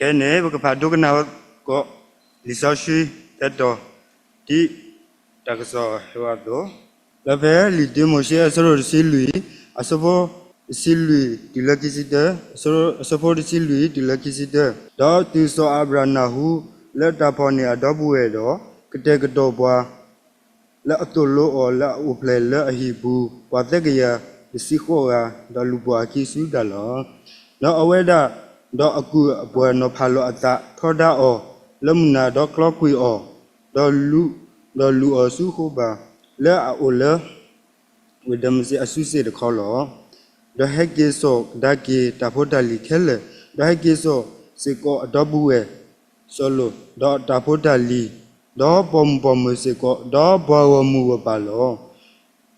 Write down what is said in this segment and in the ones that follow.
ဖဲန့ၣ် ပကဖးဒိကနၣ်ဝဲကီး လံာ်စီဆှံ သၢတီၤ ဒ်တၢ်ကစီၣ်ဟဲဝဲအသိး, လၢဖဲလံာ်တ့မိၤၡ့အဆၢဒိၣ်တဆံလွံၢ် အဆၢဖိတဆံလွံၢ်တုၤလၢခံဆံတၢ, အဆၢဖိတဆံလွံၢ်တုၤလၢခံဆံတၢ, ဒီးတုၤစီၤအၤဘြၣ်နၢ်ဟူလၢတၢ်ဖီၣ်န့ၢ်အဒီပုၢ်ဝဲၢ်ဒီး ကတဲာ်ကတီၤပှၤ လၢအသိၣ်လိအီၤလၢအအိၣ်ဖျဲၣ်လၢအဟံၣ်ပူၤ ပှၤသၢကယၤတဆံဃိးဂၤ, ဒီးလူၤပိာ်အခံဆူတၢ်လီၤ. ဒီးအဝဲဒၣ်, ဒီးအကုၢ်အပှၤနီၤဖးလီၤအသးထီဒါအီၤလၢမုၢ်နၤ ဒီးကျီကွံာ်အီၤ, ဒီးလူၤ, ဒီးလူၤအီၤဆူဃိဘၤ လၢအအိၣ်လၢ ဝ့ၢ်ဒၤမးစ့းအစုစ့ၣ်တခီလီၤ. ဒီးဟဲက့ၤစိာ်ကဒါက့ၤတၢ်ဖိတၢ်လံၤခဲလၢာ်, ဒီးဟဲက့ၤစိာ်စ့ၢ်ကီးအဒီပုၢ်ဝဲၢ်စီၤလိာ်, ဒီးတၢ်ဖိတၢ်လံၤ, ဒီးပိာ်မုၣ်ပိာ်မၢၤစ့ၢ်ကီး, ဒီးပှၤဂီၢ်မုၢ်ဂီၢ်ပၢ်လီၤ.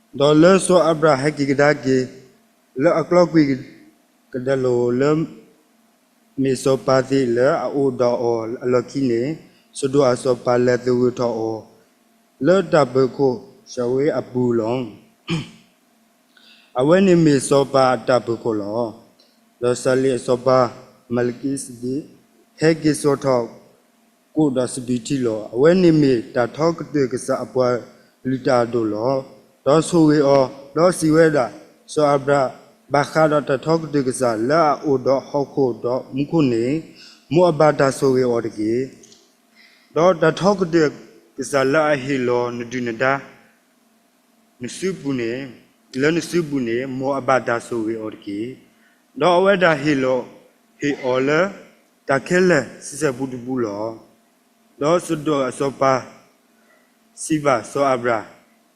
ဒီးလၢစီၤအၤဘြၣ်ဟဲက့ၤကဒါက့ၤ လၢအကျီကွံာ်ကဒါက့ၤလီၤ လၢ မ့ၢ်စီၤပၤသ့ၣ်လၢအအိၣ်ဒီးအီၤအလီၢ်ခံန့ၣ်, စဒိၣ်အစီၤပၤလဲၤသဂၢၢ်ထီၣ်အီၤ လၢတၢ်ပၢၤခိၣ်ၡၤဝ့အပူၤလီၤ. အဝဲန့ၣ်မ့ၢ်စီၤပၤအတၢ်ပၢၤခိၣ်လီၤ. ဒီးစၤလ့ၣ်အစီၤပၤ မၤလကံစဒ့း ဟဲက့ၤစိာ်ထီၣ်ကိၣ်ဒီးစပံးထံလီၤ. အဝဲန့ၣ်မ့ၢ်တၢ်ထီကတၢၢ်ကစၢ်အပှၤလုၢ်တၢ်အဒိၣ်လီၤ. ဒီးဆိၣ်ဂ့ၤအီၤ, ဒီးစံးဝဲဒၣ်, စီၤအၤဘြၣ်, ဘၣ်ဃးဒီးတၢ်ထီကတၢၢ်ကစၢ်လၢအအိၣ်ဒီးဟီၣ်ခိၣ်ဒီးမူခိၣ်န့ၣ်, မိၢ်အဘၣ်တၢ်ဆိၣ်ဂ့ၤအီၤတက့ၢ်. ဒီးတၢ်ထီကတၢၢ်ကစၢ်လၢအဟ့ၣ်လီၤနဒုၣ်နဒါ နစုပူၤန့ၣ်, လၢနစုပူၤန့ၣ်, မိၢ်အဘၣ်တၢ်ဆိၣ်ဂ့ၤအီၤတက့ၢ်. ဒီးအဝဲဒၣ်ဟ့ၣ်လီၤ, ဟ့ၣ်အီၤလၢတၢ်ခဲလၢာ်ဆံဆဲၣ်ပူတပူလီၤ. ဒီးစဒိၣ်အစီၤပၤစံးဘၣ်စီၤအၤဘြၣ်,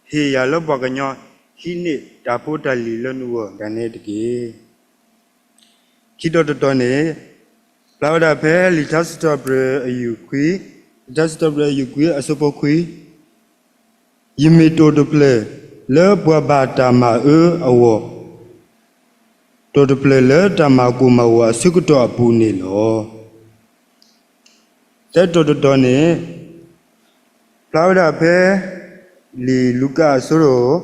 ဟ့ၣ်ယၤလၢပှၤကညီဟံးန့ၢ်တၢ်ဖိတၢ်လံၤလၢနဂီၢ်ဒၣ်နဲတက့ၢ်. ခံတီၤတတီၤန့ၣ်, ဖျါဝဲဒၣ်ဖဲလံာ်ထါစံးထီၣ်ပတြၢၤအယုၢ်ခွံ, လံာ်ထါစံးထီၣ်ပတြၢၤအယုၢ်ခွံအဆၢဖိခွံ, ယမ့ၢ်တိၣ်တဖျၢၣ်လၢပှၤဘၣ်တၢ်မၤအၢအဂီၢ်, တိၣ်တဖျၢၣ်လၢတၢ်မၤကိၢ်မၤဂီၤအဆၢကတီၢ်အပူၤန့ၣ်လီၤ. သၢတီၤတတီၤန့ၣ်, ဖျါဝဲဒၣ်ဖဲ လံာ်လူၤကၣ်အဆၢဒိၣ်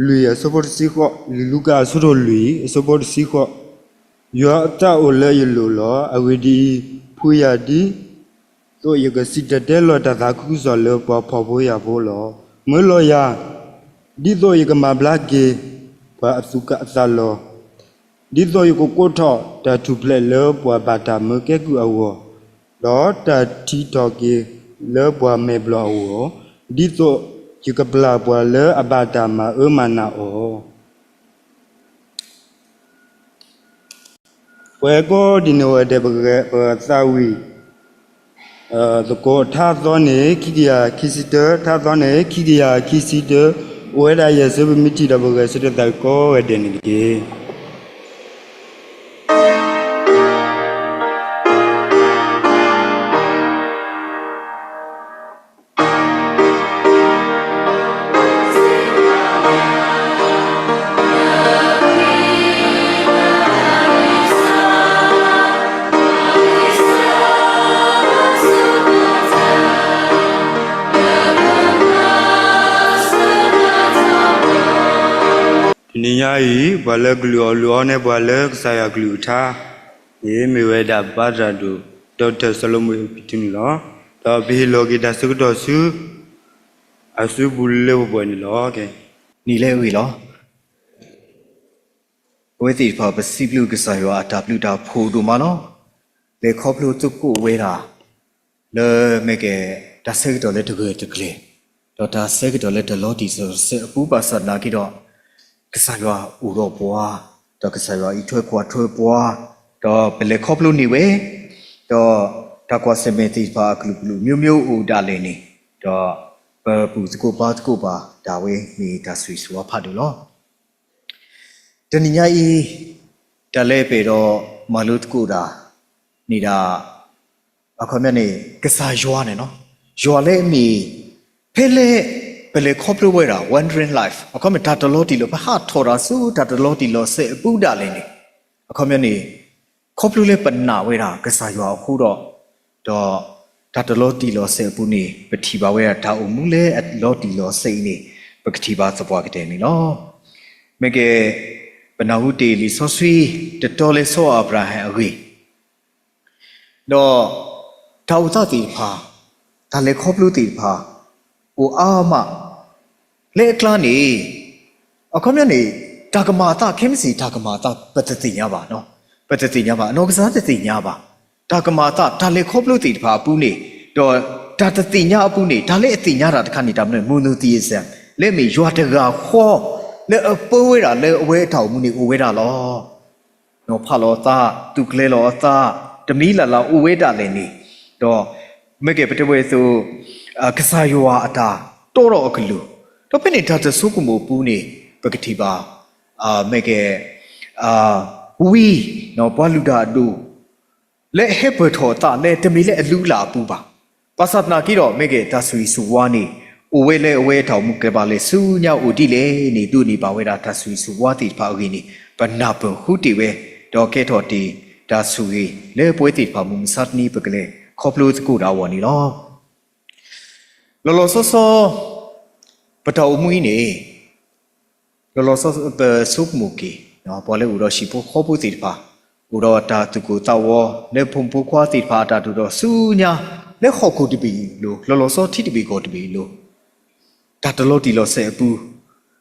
လွံၢ်အဆၢဖိတဆံဃိး, လံာ်လူၤကၣ်အဆၢဒိၣ်လွံၢ်အဆၢဖိတဆံဃိး, ယွၤအသးအိၣ်လၢယလိၤလီၤ. အဂ့ၢ်ဒ်အံၤ, ဖှံယၤဒ်သိးယကစံၣ်တဲၤတဲလီၤတၢ်သးခုကစီၣ်လၢပှၤဖှီၣ်ဖိယာ်ဖိလီၤ. မၢလီၤယၤ ဒ်သိးယကမၤဘျါက့ၤပှၤအသူၣ်ကသးလီၤ. ဒ်သိးယကကိးထီၣ်တၢ်ထူၣ်ဖျဲးလၢပှၤဘၣ်တၢ်မၢကဲကုၢ်အဂီၢ်, ဒီးတၢ်ထံထီၣ်က့ၤလၢပှၤမဲာ်ဘျီၣ်အဂီၢ်, ဒ်သိးယကပျၢ်ပှၤလၢအဘၣ်တၢ်မၤအၢမၤနးအီၤ. ပှၤကိးဒံးန့ၣ်ဝဲဒၣ် ပသးဝံၣ်သကိးထါသီန့ၣ် ခံကယၤခံဆံတၢ, ထါသီန့ၣ် ခံကယၤခံဆံတၢ, အိၣ်ဝဲဒၣ်ယဲၢ်ဆၢပမ့ၢ်ထံၣ်ဒီးပဂဲၤဆၢထၢၣ်သးကိးဂၤဒဲးန့ၣ်တက့ၢ်. တနံၤညါအံၤ ပှၤလၢကလုၢ်အီၣ်လုၢ်အီန့ၢ်ပှၤလၢကစၢ်ယွၤကလုၢ်ကထါန့ၣ် မ့ၢ်ဝဲဒၣ်ဘါသရၣ်ဒိၣ် ဒီကထၢၣ်စီၤလိမိၣ်အ့ၣ်ပတုနံၣ်လီၤ. ဒီးပဟ့ၣ်လီၤက့ၤတၢ်ဆၢကတီၢ်ဆူ အစုပူၤလၢပှဲၤပှဲၤန့ၣ်လီၤ. နံၤလၢအဂ့ၤလီၤ. အဝဲသ့ၣ်တဖၣ်ပစံးဘျုးကစၢ်ယွၤအတၢ်ဘျုးတၢ်ဖှိၣ်ဒိၣ်မးလီၤ. လဲၤခီဖျိသကိးဝဲဒၣ် လၢမ့ၢ်ကဲ တၢ်ဆၢကတီၢ်လၢတဂၢၢ်တကျၢၤ, ဒီးတၢ်ဆၢကတီၢ်လၢတလီၤတံၢ်လီၤဆဲးအပူၤ ဘၣ်ဆၣ်သနာ်က့ဒီး ကစၢ်ယွၤအိၣ်ဒီးပှၤ, ဒီးကစၢ်ယွၤအံးထွဲကွၢ်ထွဲပှၤ, ဒီးပလဲၤခီဖျိန့ၢ်ဝဲ, ဒီးတၢ်ကွၢ်ဆၢၣ်မဲာ်သ့ၣ်တဖၣ်အကလုာ်ကလုာ် မျိုးမျိုးအိၣ်ဒၣ်လဲာ်န့ၣ်, ဒီးပဘူၣ်သကိးဘါသကိးဘၣ်ဒၣ်ဝဲ မ့ၢ်တၢ်ဆိၣ်ဂ့ၤဆိၣ်ဝါဖးဒိၣ်လီၤ. တနံၤညါအံၤ တၢ်လၢပအဲၣ်ဒိးမၤလိသကိးတၢ် န့ၣ်ဒၣ် အခီပညီန့ၣ် ကစၢ်ယွၤန့ၣ်လီၤ. ယွၤလၢအမ့ၢ် ဖဲလၢ ပလဲၤခီဖျိဝဲဒၣ် wandering life အခီပညီ တၢ်တလီၤတံၢ်လီၤ ပဟးထီၣ်တၢ်ဆူ တၢ်တလီၤတံၢ်လီၤဆဲးအပူၤဒၣ်လဲာ်န့ၣ်, အခီပညီန့ၣ် ခီဖျိလၢပနာ်ဝဲဒၣ်ကစၢ်ယွၤအဃိဒီး, ဒီးတၢ်တလီၤတံၢ်လီၤဆဲးအပူၤန့ၣ် ပထံၣ်ဘၣ်ဝဲဒၣ်တၢ်အိၣ်မူလၢအလီၤတံၢ်လီၤဆဲးအံၤန့ၣ် ပကထံၣ်ဘၣ်သပှၢ်ကတၢၢ်န့ၣ်လီၤ. မ့ၢ်ကဲ ပနၢ်ဟူတ့ၢ်လံာ်စီဆှံ တတီလၢစီၤအၤဘြၤဟၣ်အဂ့ၢ်, ဒီးတၢ်အိၣ်သးသ့ၣ်တဖၣ်, တၢ်လဲၤခီဖျိသ့ၣ်တဖၣ် အိၣ်အါမး, လၢအကျါန့ၣ်, အခီပညီန့ၣ်, တၢ်ကမၤအသး ခဲမုၢ်ဆ့ၣ် တၢ်ကမၤအသး ပတသ့ၣ်ညါဘၣ်, ပတသ့ၣ်ညါဘၣ်, အနီၢ်ကစၢ်တသ့ၣ်ညါဘၣ်. တၢ်ကမၤအသး တၢ်လဲၤခီဖျိသ့ၣ်တဖၣ်အပူၤန့ၣ်, ဒီးတၢ်တသ့ၣ်ညါအပူၤန့ၣ်, တၢ်လၢအသ့ၣ်ညါတၢ်တခါန့ၣ် တၢ်မနုၤ monotheism, လၢအမ့ၢ်ယွၤတဂၤဃီ လၢအပၢဝဲဒၣ်လၢအဝဲအတၢ်အိၣ်မူန့ၣ် အိၣ်ဝဲဒၣ်လီၤ. နီၤဖးလီၤအသး, သူၣ်ကျဲၤလီၤအသး, တမံၤလၢ်လၢ်အိၣ်ဝဲဒၣ်လဲာ်န့ၣ်, ဒီးမ့ၢ်ကဲ ပတဲဝဲအသိး, ကစၢ်ယွၤအတၢ်တီထီၣ်အကလုၢ်, ဒီးဖဲန့ၣ်တၢ်တဆိကမိၣ်အပူၤန့ၣ်, ပကထံၣ်ဘၣ်, မ့ၢ်ကဲ, ဝံ, ပှၤလုၢ်တၢ်အဒိၣ် လၢအဟဲပၢၢ်ထီၣ်အသးလၢတမ့ၢ်လၢအလုၢ်အလၢ်အပူၤဘၣ်. ဘၣ်ဆၣ်သနာ်က့ဒီး မ့ၢ်ကဲတၢ်ဆိၣ်ဂ့ၤဆိၣ်ဝါန့ၣ် အိၣ်ဝဲလၢအဝဲအတၢ်အိၣ်မူကျဲဘၣ်လဲၣ်ဆူညါအိၣ်ဒ်လဲၣ်န့ၣ် ဒိးန့ၢ်ဘၣ်ဝဲဒၣ်တၢ်ဆိၣ်ဂ့ၤဆိၣ်ဝါသ့ၣ်တဖၣ်အဂ့ၢ်န့ၣ် ပနၢ်ပၢၢ်ဃုတ့ၢ်ဝဲ, ဒီးကဲထီၣ်တ့ၢ်တၢ်ဆိၣ်ဂ့ၤလၢပဝဲသ့ၣ်တဖၣ်မုၢ်မဆါတနံၤပကလဲၤခီဖျိသကိးတၢ်အဂီၢ်န့ၣ်လီၤ. လီၤလီၤဆီဆီ ပတၢ်အိၣ်မူအံၤန့ၣ် လီၤလီၤဆီဆီ ပဆိကမိၣ်က့ၤ, ပှၤလၢအိၣ်ဒီးဟံၣ်ဖိဃီဖိသ့ၣ်တဖၣ်, အိၣ်ဒီးတၢ်သူၣ်ကိၢ်သးဂီၤ လၢဖိမုၣ်ဖိခွါသ့ၣ်တဖၣ်အတၢ်ဒိၣ်ထီၣ်ဆူညါ, လၢဟီၣ်ခိၣ်တဘ့ၣ်အလိၤ, လီၤလီၤဆီထံတဘ့ၣ်ကီၢ်တဘ့ၣ်အလိၤ, တၢ်တလီၤတံၢ်လီၤဆဲးအပူၤ,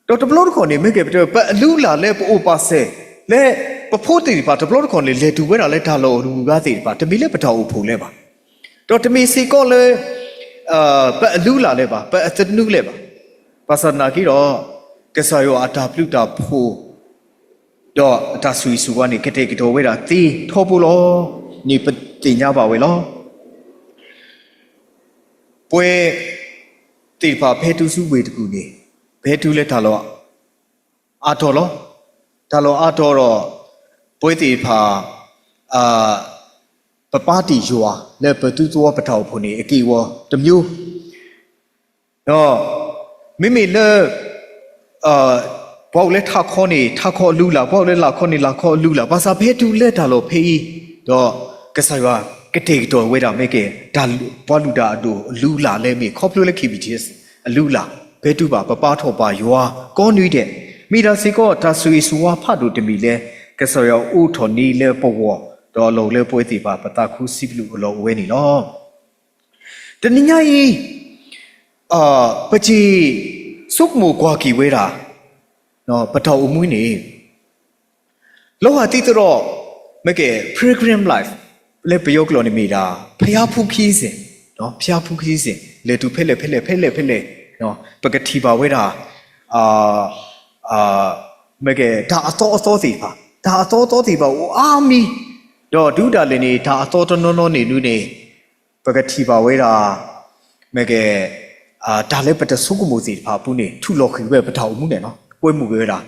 ဒီးတဘျီတခီၣ်န့ၣ် မ့ၢ်ကဲပတဲ ပအလုၢ်အလၢ်လၢပအိၣ်ပာ်စဲၤ, လၢပဖိသ့ၣ်တဖၣ် တဘျီတခီၣ်န့ၣ် လဲၤတုၤဝဲဒၣ်လၢတၢ်လီၢ်အဂုၤအဂၤသ့ၣ်တဖၣ် တမ့ၢ်လၢပတၢ်အိၣ်ဖှိၣ်လၢၤဘၣ်, ဒီးတမ့ၢ်စ့ၢ်ကီးလၢ ပအလုၢ်အလၢ်လၢၤဘၣ်, ပအသနူလၢၤဘၣ်. ဘၣ်ဆၣ်သနာ်က့ဒီး ကစၢ်ယွၤအတၢ်ဘျုးတၢ်ဖှိၣ် ဒီးအတၢ်ဆိၣ်ဂ့ၤဆိၣ်ဝါန့ၣ် ကတဲာ်ကတီၤဝဲဒၣ်သ့ထီဘိလီၤန့ၣ် ပသ့ၣ်ညါဘၣ်ဝဲလီၤ. ပဝဲသ့ၣ်တဖၣ် ပဟဲတုၤဆူဝ့ၢ်တကူၣ်န့ၣ် ပဟဲတုၤလၢတၢ်လီၢ်အါတီၤလီၤ. တၢ်လီၢ်အါတီၤဒီး ပဝဲသ့ၣ်တဖၣ် ပပာ်တ့ၢ်ယွၤလၢပသူသဝီပတၢ်အိၣ်ဖှိၣ်န့ၣ် အက့ၢ်အဂီၤတမျိုး, ဒီး မ့မ့ၢ်လၢ ပှၤအိၣ်လၢထးခီန့ၣ် ထးခီအလုၢ်အလၢ်, ပှၤအိၣ်လၢလာ်ခီန့ၣ် လာ်ခီအလုၢ်အလၢ်, ဘၣ်ဆၣ်ပဟဲတုၤလၢတၢ်လီၢ်ဖဲအံၤ, ဒီးကစၢ်ယွၤကတဲာ်ကတီၤဝဲဒၣ်မ့ၢ်ကဲ ပှၤလုၢ်တၢ်အဒိၣ်အလုၢ်အလၢ်လၢမ့ၢ်ခီဖျိလၢ ခ့ၣ်ဘံၣ်ထံး အလုၢ်အလၢ်, ပဟဲတုၤဘၣ် ပပာ်ထီၣ်ဘၣ်ယွၤကိးနွံဒဲး, မ့ၢ်ဒၣ်စ့ၢ်ကီးတၢ်ဆိၣ်ဂ့ၤဆိၣ်ဝါဖးဒိၣ်တမံၤလၢ ကစၢ်ယွၤအိးထီၣ်န့ၢ်လၢပဂီၢ်, ဒီးလီၤလၢပဝဲသ့ၣ်တဖၣ် ပသးခုစံးဘျုးအလီၢ်အိၣ်ဝဲန့ၣ်လီၤ. တနံၤညါအံၤ ပက့ၤဆိကမိၣ်ကွၢ်က့ၤဝဲဒၣ် ပတၢ်အိၣ်မူန့ၣ် လီၤဂာ်ဒ်သိးဒီး မ့ၢ်ကဲ pilgrim life လၢပယီၤကျိာ်န့ၣ်မ့ၢ်ဒၣ် ဘုရားဖူးခရီးစဉ်, ဘုရားဖူးခရီးစဉ်, လဲၤတုၤဖဲလဲၣ်ဖဲလဲၣ် ဖဲလဲၣ်ဖဲလဲၣ်, ပကထံၣ်ဘၣ်ဝဲဒၣ် မ့ၢ်ကဲ တၢ်အသီအသီသ့ၣ်တဖၣ်, တၢ်အသီအသီသ့ၣ်တဖၣ်အိၣ်အါမံၤ, ဒီးဒုးဒၣ်လဲာ်န့ၣ် တၢ်အသီတနီၤနီၤန့ၣ်ဒုးန့ၣ် ပကထံၣ်ဘၣ်ဝဲဒၣ် မ့ၢ်ကဲ တၢ်လၢပတဆိကမိၣ်သ့ၣ်တဖၣ်အပူၤန့ၣ် ထုးလီၤဃံၤဝဲပတၢ်အိၣ်မူန့ၣ်လီၤ. ကွဲမုာ်ဝဲဒၣ်,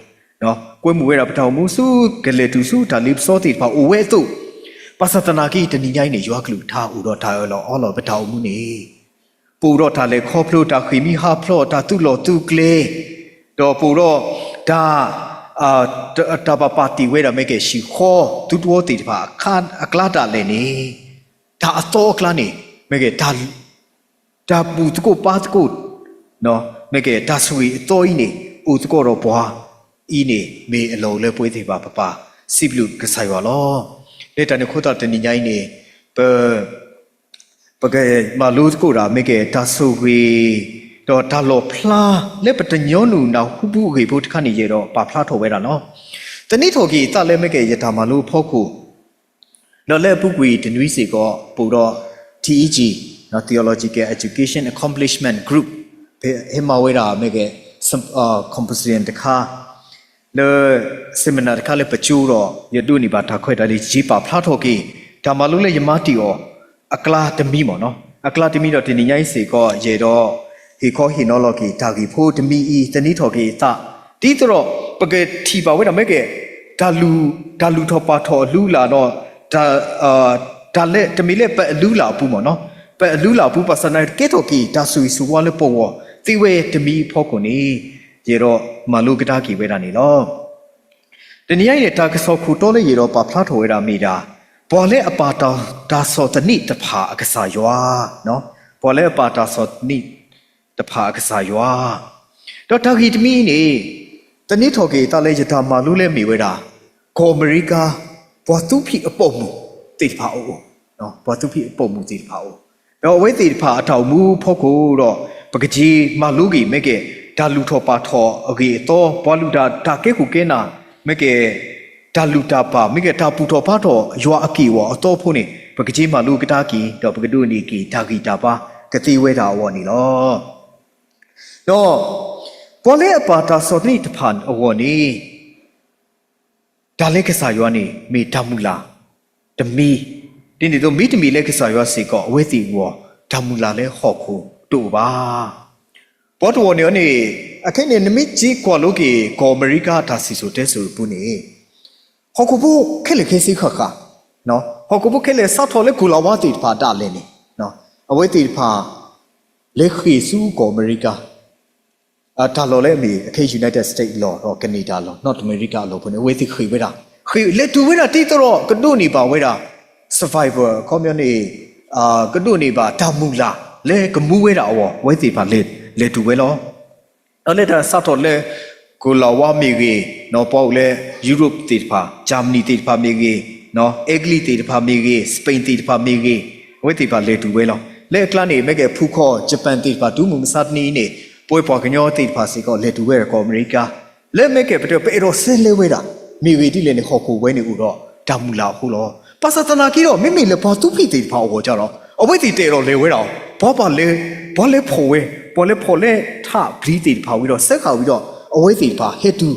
ကွဲမုာ်ဝဲဒၣ်ပတၢ်အိၣ်မူဆူ ကလဲၤတုၤဆူတၢ်လ့ပစီသ့ၣ်တဖၣ်အိၣ်ဝဲအသိး, ဘၣ်ဆၣ်သနာ်က့ တနံၤညါအံၤန့ၣ် ယွၤကလုၢ်ကထါအိၣ်ဒီးတၢ်အၢၣ်လီၤအီလီၤပတၢ်အိၣ်မူန့ၣ် ပအိၣ်ဒီးတၢ်လဲၤခီဖျိ တၢ်ဃ့ၢ်မှံဟးဖျိး တၢ်သုးလီၢ်သုးကျဲ, ဒီးပအိၣ်ဒီးတၢ် တၢ်ပာ်ပာ်တ့ၢ်ဝဲဒၣ် မ့ၢ်ကဲ ဟံၣ်ဃီ သုးတဝီသ့ၣ်တဖၣ် အကျါဒၣ်လဲာ်န့ၣ်, တၢ်အသီအကျါန့ၣ် မ့ၢ်ကဲ တၢ်ဘူၣ်သကိးပာ်သကိး မ့ၢ်ကဲ တၢ်ဆိၣ်ဂ့ၤအသီအံၤန့ၣ် အိၣ်သကိးဒီးပှၤအံၤန့ၣ် မ့ၢ်အလီၢ်အိၣ်လၢပဝဲသ့ၣ်တဖၣ် ပပာ်စံးဘျုးကစၢ်ယွၤလီၤ. လၢတၢ်န့ၣ်အဃိသတး တနံၤညါအံၤန့ၣ် ပ ပကမၤလိသကိးတၢ် မ့ၢ်ကဲ တၢ်ဆိၣ်ဂ့ၤ ဒီးတၢ်လီၣ်ဖျါ လၢပတညီနုၢ်နၢ်ဟူပူၤအဂ့ၢ်ဖိတခါန့ၣ် ယအဲၣ်ဒိးပာ်ဖျါထီၣ်ဝဲဒၣ်လီၤ. သန့ၤထီၣ်က့ၤသးလၢ မ့ၢ်ကဲ ယတၢ်မၤလိအဖီခိၣ် ဒီးလၢအပူၤကွံာ်တနွံစ့ၢ်ကီး ပအိၣ်ဒီး ထံအံကံ Theological Education Accomplishment Group ဟဲမၤဝဲဒၣ် မ့ၢ်ကဲ symposium တခါ လၢ seminar တခါလၢပကၠိဒီး ယဒိးန့ၢ်ဘၣ်တၢ်ခွဲးတၢ်ယာ် ယပာ်ဖျါထီၣ်က့ၤ တၢ်မၤလိလၢယမၤတ့ၢ်အီၤ အကျါတမံၤမ့ၢ်နီၤ, အကျါတမံၤဒီး တနံၤညါအံၤစ့ၢ်ကီး ယအဲၣ်ဒိး ဟ့ၣ်ခီဟ့ၣ်နီၤလီၤက့ၤ တၢ်ဂ့ၢ်ဖိတမံၤအံၤ သန့ၤထီၣ်က့ၤအသး ဒ်သိးဒီး ပကထံၣ်ဘၣ်ဝဲဒၣ် မ့ၢ်ကဲ တၢ်လူၢ် တၢ်လူၢ်ထီၣ်ပာ်ထီၣ်အလုၢ်အလၢ်ဒီး တၢ် တၢ်လၢ တမ့ၢ်လၢပအလုၢ်အလၢ်အပူၤမ့ၢ်နီၤ, ပအလုၢ်အလၢ်အပူၤ ဘၣ်ဆၣ်သနာ်က့ ကဲထီၣ်က့ၤ တၢ်ဆိၣ်ဂ့ၤဆိၣ်ဝါလၢပဂီၢ် သ့ဝဲတမံၤအဖီခိၣ်န့ၣ် ယအဲၣ်ဒိးမၤလိကဒါက့ၤဝဲဒၣ်န့ၣ်လီၤ. တနံၤညါအံၤန့ၣ် တၢ်ကစီၣ်ခိၣ်တီလၢယအဲၣ်ဒိးပာ်ဖျါထီၣ်ဝဲဒၣ်မ့ၢ်ဒၣ် ပှၤလၢအပာ်တၢ် တၢ်ဆီၣ်သနံးတဖၣ်အကစၢ်ယွၤ, ပှၤလၢအပာ်တၢ်ဆီၣ်သနံးတဖၣ်အကစၢ်ယွၤ, ဒီးတၢ်ဂ့ၢ်တမံၤအံၤန့ၣ် သန့ၤထီၣ်က့ၤသးလၢယတၢ်မၤလိလၢမ့ၢ်ဝဲဒၣ် ကီၢ်အမဲရကၤ ပှၤသူဖံးအပိာ်မုၣ်သ့ၣ်တဖၣ်အအိၣ် ပှၤသူဖံးပိာ်မုၣ်သ့ၣ်တဖၣ်အအိၣ်, ဒီးအဝဲသ့ၣ်တဖၣ်အတၢ်အိၣ်မူဖီခိၣ်ဒီး ပကက့ၤမၤလိက့ၤ မ့ၢ်ကဲ တၢ်လုၢ်ထီၣ်ပာ်ထီၣ်အဂ့ၢ်အသီ, ပှၤလုၢ်တၢ်တၢ်ကဲခိၣ်ကဲနၢ်, မ့ၢ်ကဲ တၢ်လုၢ်တၢ်ပာ် မ့ၢ်ကဲ တၢ်ဘူၣ်ထီၣ်ဘါထီၣ်ယွၤအက့ၢ်အဂီၤအသီအဖိန့ၣ် ပကက့ၤမၤလိကဒါက့ၤ ဒီးပကဒိးန့ၢ်က့ၤတၢ်ဂံၢ်တၢ်ဘါကသ့ဝဲဒၣ်အဂီၢ်န့ၣ်လီၤ. ဒီး ပှၤလၢအပာ်တၢ်စီၣ်သနံးတဖၣ်အဂီၢ်န့ၣ် တၢ်လၢကစၢ်ယွၤန့ၣ် မ့ၢ်တၢ်မုၢ်လၢ်တမံၤ, ဒ်န့ၣ်အသိး မ့တမ့ၢ်လၢကစၢ်ယွၤစ့ၢ်ကီး အဝဲသ့ၣ်အဂီၢ် တၢ်မုၢ်လၢ်လၢဟီၣ်ခိၣ်တအိၣ်ဘၣ်. ပှၤတဂီၢ်န့ၣ်န့ၣ် အခဲအံၤန့ၣ် နမ့ၢ်က့ၤကွၢ်လိက့ၤ ကီၢ်အမဲရကၤတၢ်စံၣ်စိၤတဲစိၤအပူၤန့ၣ် ဟီၣ်ခိၣ်ဖိခဲလၢာ်ခဲဆ့ဃၣ်ဃၣ်, ဟီၣ်ခိၣ်ဖိခဲလၢာ်စးထီၣ်လၢကိၤလၤဝါသ့ၣ်တဖၣ်ဒၣ်လဲာ်န့ၣ် အဝဲသ့ၣ်တဖၣ် လဲၤဃ့ၢ်ဆူကီၢ်အမဲရကၤ တၢ်လီၢ်လၢအမ့ၢ်အခဲ United States လီၤ ဒီး Canada လီၤ North America အလီၢ်ဖိန့ၣ် အဝဲသ့ၣ်ဃ့ၢ်ဝဲဒၣ်, ဃ့ၢ်လဲၤတုၤဝဲဒၣ် ဒ်သိးဒီးကဒိးန့ၢ်ဘၣ်ဝဲဒၣ် survivor အခီပညီန့ၣ် ကဒိးန့ၢ်ဘၣ်တၢ်မုၢ်လၢ်လၢကမူဝဲဒၣ်အဂီၢ် အဝဲသ့ၣ်တဖၣ်လဲၤတုၤဝဲလီၤ. ဒီးလၢတၢ်စးထီၣ်လၢ ကိၤလၤဝါမ့ၢ်ဂ့ၤ, ပှၤအိၣ်လၢ Europe သ့ၣ်တဖၣ်, Germany သ့ၣ်တဖၣ်မ့ၢ်ဂ့ၤ, Italy သ့ၣ်တဖၣ်မ့ၢ်ဂ့ၤ, Spain သ့ၣ်တဖၣ်မ့ၢ်ဂ့ၤ, အဝဲသ့ၣ်တဖၣ်လဲၤတုၤဝဲလီၤ. လၢအကျါန့ၣ် မ့ၢ်ကဲ ဖုခီ Japan သ့ၣ်တဖၣ် တုၤမုၢ်မဆါတနံၤအံၤန့ၣ် ပဝဲပှၤကညီသ့ၣ်တဖၣ်စ့ၢ်ကီး လဲၤတုၤဝဲဒၣ်ကီၢ်အမဲရကၤ လၢမ့ၢ်ကဲ ပတဲ ပအဲၣ်ဒိးစဲးလဲၤဝဲဒၣ်, မ့ၢ်ဂ့ၤဒ်လဲၣ်န့ၣ် ဟီၣ်ခိၣ်ဝဲန့ၣ်အိၣ်ဒီးတၢ်မုၢ်လၢ်အဃိလီၤ. ဘၣ်ဆၣ်သနာ်က့ဒီး မ့မ့ၢ်လၢပှၤသူဖံးသ့ၣ်တဖၣ်အဂီၢ်ကဒီး အဝဲသ့ၣ်တအဲၣ်ဒိးလဲၤဝဲဒၣ်, ပှၤပာ်လဲၤ, ပှၤလဲၤဖီၣ်ဝဲ, ပှၤလဲၤဖီၣ်လၢထးပျံၤသ့ၣ်တဖၣ်ဝံၤဒီး စၢဃာ်ဝံၤဒီး အဝဲသ့ၣ်တဖၣ်ဟဲတုၤ,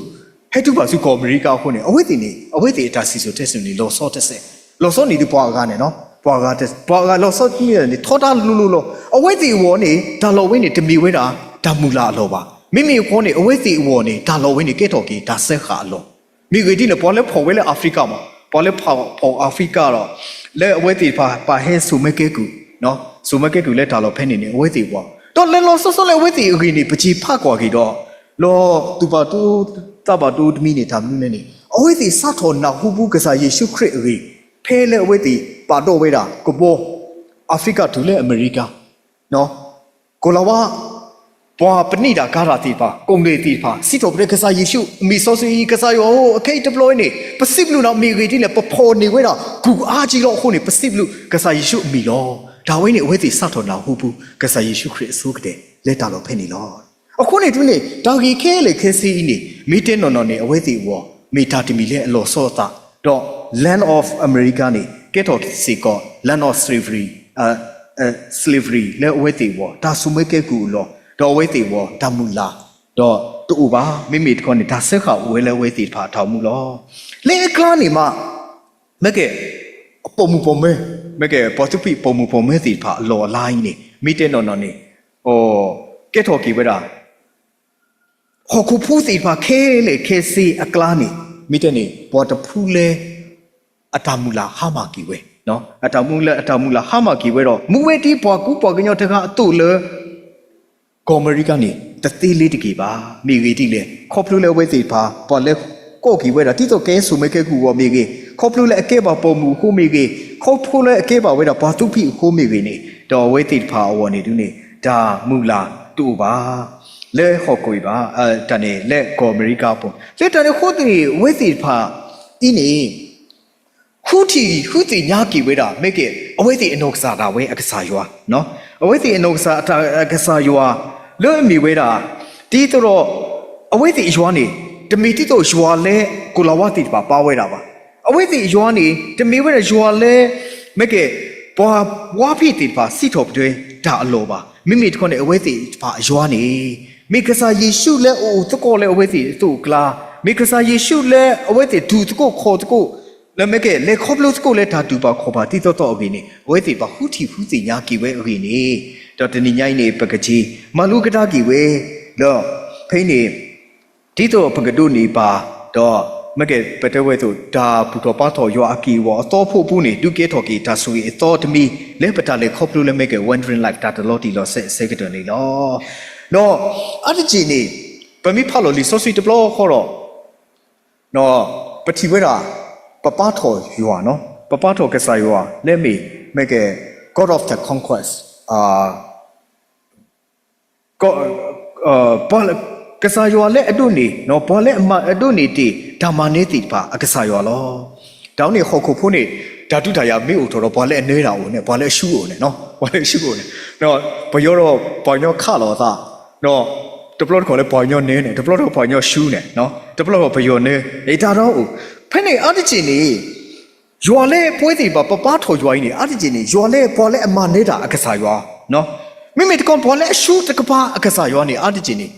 ဟဲတုၤဘၣ်ဆူကီၢ်အမဲရကၤအဃိန့ၣ် အဝဲသ့ၣ်န့ၣ် အဝဲသ့ၣ်အတၢ်စံၣ်စိၤတဲစိၤန့ၣ် လီၤဆီတစဲး, လီၤဆီန့ၣ်ဒ်ပှၤအဂၤန့ၣ်, ပှၤအဂၤလီၤဆီန့ၣ် ထီဒါလိၤလိၤလီၤ. အဝဲသ့ၣ်အဂီၢ်န့ၣ် တၢ်လီၢ်ဝဲန့ၣ် တမ့ၢ်ဝဲဒၣ် တၢ်မုၢ်လၢ်အလီၢ်ဘၣ်. မ့မ့ၢ်အဃိန့ၣ် အဝဲသ့ၣ်အဂီၢ်န့ၣ် တၢ်လီၢ်ဝဲန့ၣ် ကဲထီၣ်က့ၤတၢ်စၢဃာ်အလီၢ်. မ့ၢ်ဂ့ၤဒ်န့ၣ် ပှၤလၢဖီၣ်ဝဲလၢ Africa မး, ပှၤလၢဖီၣ် Africa ဒီး လၢအဝဲသ့ၣ်တဖၣ် ပာ်ဟဲစိာ်မၢကဲကုၢ်, စိာ်မၢကဲကုၢ်လၢတၢ်လီၢ်ဖဲန့ၣ်န့ၣ် အဝဲသ့ၣ်အဂီၢ်, ဒီးလၢလီၤဆီဆီလၢအဝဲသ့ၣ်အဂ့ၢ်န့ၣ် ပက့ၤဖးကွၢ်က့ၤဒီး လီၤသူၣ်ဘၣ်တိသးဘၣ်တိတမံၤန့ၣ် တၢ်မနုၤလဲၣ်န့ၣ် အဝဲသ့ၣ်စးထီၣ်နၢ်ဟူပူၤကစၢ်ယ့ၣ်ၡူးခရံာ်အဂ့ၢ်, ဖဲလၢအဝဲသ့ၣ်ပာ်ဒိၣ်ဝဲဒၣ်ကဘီ Africa တုၤလၢအမဲရကၤ ကိၤလၤဝါ ပှၤပနံာ်တၢ်ကၤတၢ်သ့ၣ်တဖၣ် ကိးဂၤသ့ၣ်တဖၣ် စံးထီၣ်ပတြၢၤကစၢ်ယ့ၣ်ၡူး အမံၤစီဆှံအံၤ ကစၢ်ယွၤဧၢ, အခဲအံၤတဘျီအံၤန့ၣ် ပစံးဘျုးနၤ မ့ၢ်ဂ့ၤဒ်လဲၣ် ပဖီၣ်န့ၢ်ဝဲဒၣ် ကုၢ်အါကံလီၤအဃိန့ၣ် ပစံးဘျုးကစၢ်ယ့ၣ်ၡူးအမံၤလီၤ. တၢ်ဝဲန့ၣ် အဝဲသ့ၣ်စးထီၣ်နၢ်ဟူပူၤ ကစၢ်ယ့ၣ်ၡူးခရံာ်အဆိကတၢၢ် လၢတၢ်လီၢ်ဖဲန့ၣ်လီၤ. အဃိန့ၣ်ဒ်န့ၣ် တၢ်ဂ့ၢ်ခဲလၢာ်ခဲဆ့အံၤန့ၣ် မ့ၢ်တဲနီၢ်နီၢ်န့ၣ် အဝဲသ့ၣ်အဂီၢ် မ့ၢ်တၢ်တမံၤလၢအလီၤဆီအသး, ဒီး Land of America န့ၣ် ကဲထီၣ်စ့ၢ်ကီး Land of Slavery, slavery လၢအဝဲသ့ၣ်အဂီၢ် တၢ်စိာ်မၢကဲကုၢ်အလီၢ်, ဒီးအဝဲသ့ၣ်အဂီၢ် တၢ်မုၢ်လၢ် ဒီးတအိၣ်ဘၣ်. မ့မ့ၢ်တခီန့ၣ် တၢ်စၢဃာ်အိၣ်ဝဲလၢအဝဲသ့ၣ်တဖၣ်အတၢ်အိၣ်မူလီၤ. လၢအကျါန့ၣ်မး မ့ၢ်ကဲ ပိာ်မုၣ်ပိာ်မၢၤ, မ့ၢ်ကဲ ပှၤသူဖံးပိာ်မုၣ်ပိာ်မၢၤသ့ၣ်တဖၣ်အလီၢ်အလါအံၤန့ၣ် မ့ၢ်တဲနီၢ်နီၢ်န့ၣ် ကဲထီၣ်က့ၤဝဲဒၣ် ဟီၣ်ခိၣ်ဖိသ့ၣ်တဖၣ်ခဲလၢာ်ခဲဆ့အကျါန့ၣ် မ့ၢ်တဲန့ၣ် ပှၤတဖုလၢ အတၢ်မုၢ်လၢ်ဟါမၢ်က့ၤဝဲ, အတၢ်မုၢ်လၢ် အတၢ်မုၢ်လၢ်ဟါမၢ်က့ၤဝဲဒီး မူဝဲဒ်ပှၤကူပှၤကညီတဂၤအသိးလၢ ကီၢ်အမဲရကၤန့ၣ် တသ့လ့ၤတက့ၢ်ဘၣ်. မ့ၢ်ဂ့ၢ်ဒ်လဲၣ်, ခီဖျိလၢအဝဲသ့ၣ်တဖၣ် ပှၤလၢကိးက့ၤဝဲဒၣ် ဒ်သိးကဲစိာ်မၢကဲကုၢ်အဂီၢ်မ့ၢ်ဂ့ၤ, ခီဖျိလၢအကဲဘၣ်ပိာ်မုၣ်အဃိမ့ၢ်ဂ့ၤ, ခီဖျိလၢအကဲဘၣ်ဝဲဒၣ်ပှၤသူဖံးအဃိမ့ၢ်ဂ့ၤန့ၣ် ဒီးအဝဲသ့ၣ်တဖၣ်အဂီၢ်န့ၣ်ဒ်န့ၣ် တၢ်မုၢ်လၢ်တအိၣ်ဘၣ် လၢဟီၣ်ခိၣ်အံၤဘၣ်, တၢ်န့ၣ်လၢကီၢ်အမဲရကၤအပူၤ လၢတၢ်န့ၣ်အဃိသတးန့ၣ် အဝဲသ့ၣ်တဖၣ်အံၤန့ၣ် ဃုထံၣ်ဃုသ့ၣ်ညါက့ၤဝဲဒၣ် မ့ၢ်ကဲ အဝဲသ့ၣ်အနီၢ်ကစၢ်ဒၣ်ဝဲအကစၢ်ယွၤ, အဝဲသ့ၣ်အနီၢ်ကစၢ်အကစၢ်ယွၤ လၢအမ့ၢ်ဝဲဒၣ် ဒ်သိးဒီး အဝဲသ့ၣ်အယွၤန့ၣ် တမ့ၢ်ဒ်သိးယွၤလၢ ကိၤလၤဝါသ့ၣ်တဖၣ်ဘါဝဲဒၣ်ဘၣ်. အဝဲသ့ၣ်အယွၤန့ၣ် တမ့ၢ်ဝဲဒၣ်ယွၤလၢ မ့ၢ်ကဲ ပှၤဝါဖံးသ့ၣ်တဖၣ်စံးထီၣ်ပတြၢၤတၢ်အလီၢ်ဘၣ်. မ့မ့ၢ်တခီန့ၣ် အဝဲသ့ၣ်တဖၣ်အယွၤန့ၣ် မ့ၢ်ကစၢ်ယ့ၣ်ၡူးလၢအအိၣ်သကိးလၢအဝဲသ့ၣ်အသိးအကျါ, မ့ၢ်ကစၢ်ယ့ၣ်ၡူးလၢအဝဲသ့ၣ်တူၢ်သကိးခီၣ်သကိး လၢမ့ၢ်ကဲ လဲၤခီဖျိသကိးလၢတၢ်တူၢ်ဘၣ်ခီၣ်ဘၣ်ဒ်သိးသိးအဂ့ၢ်န့ၣ် အဝဲသ့ၣ်တဖၣ်ဃုထံၣ်ဃုသ့ၣ်ညါက့ၤဝဲအဂ့ၢ်န့ၣ် ဒီးတနံၤညါအံၤန့ၣ် ပကက့ၤမၤလိကဒါက့ၤဝဲ ဒီးဖဲအံၤန့ၣ် ဒ်သိးပကဒိးန့ၢ်ဘၣ် ဒီးမ့ၢ်ကဲ ပတဲဝဲအသိး တၢ်ဘူၣ်ထီၣ်ဘါထီၣ်ယွၤအက့ၢ်အဂီၤအသီဖိအပူၤန့ၣ် ဒုးကဲထီၣ်က့ၤတၢ်ဆိၣ်ဂ့ၤအသီတမံၤ လၢပတၢ်လဲၤခီဖျိလၢမ့ၢ်ကဲ Wandering Life တၢ်တလီၤတံၢ်လီၤဆဲးအဆၢကတီၢ်န့ၣ်လီၤ. ဒီးအါတက့ၢ်န့ၣ် ပမ့ၢ်ဖးလီၤလံာ်စီဆှံတဘျီဃီဒီး ပထံၣ်ဝဲဒၣ် ပဘါထီၣ်ယွၤ, ပဘါထီၣ်ကစၢ်ယွၤလၢမ့ၢ် မ့ၢ်ကဲ God of the conquest, ကစၢ်ယွၤလၢအဒိးန့ၢ်, ပှၤလၢအဒိးန့ၢ်တ့ၢ် တၢ်မၤနၢၤသ့ၣ်တဖၣ်အကစၢ်ယွၤလီၤ. တၢ်ဝဲန့ၣ်ဟီၣ်ခိၣ်ဖိန့ၣ် တၢ်ဒုးတၢ်ယၤမ့ၢ်အိၣ်ထီၣ်ဒီး ပှၤလၢအနၢတၢ်အိၣ်န့ၣ် ပှၤလၢအရှုံးအိၣ်န့ၣ်, ပှၤလၢအရှုံးအိၣ်န့ၣ်, ပယီၤဒီးပှၤကညီခးလိာ်အသး, ဒီးတဘျီတခီၣ်လၢပှၤကညီနၢန့ၣ်, တဘျီတခီၣ်ပှၤကညီရှုံးန့ၣ်, တဘျီတခီၣ်ပယီၤနၢ, အတၢ်ဒီးအိၣ်, ဖဲန့ၣ်အါတက့ၢ်န့ၣ် ယွၤလၢပဝဲသ့ၣ်တဖၣ် ပပာ်ထီၣ်ယွၤအံၤန့ၣ် အါတက့ၢ်န့ၣ် ယွၤလၢပှၤလၢအမၤနၢတၢ်အကစၢ်ယွၤ, မ့မ့ၢ်တခီပှၤလၢအရှုံးတကပၤအကစၢ်ယွၤန့ၣ် အါတက့ၢ်န့ၣ်,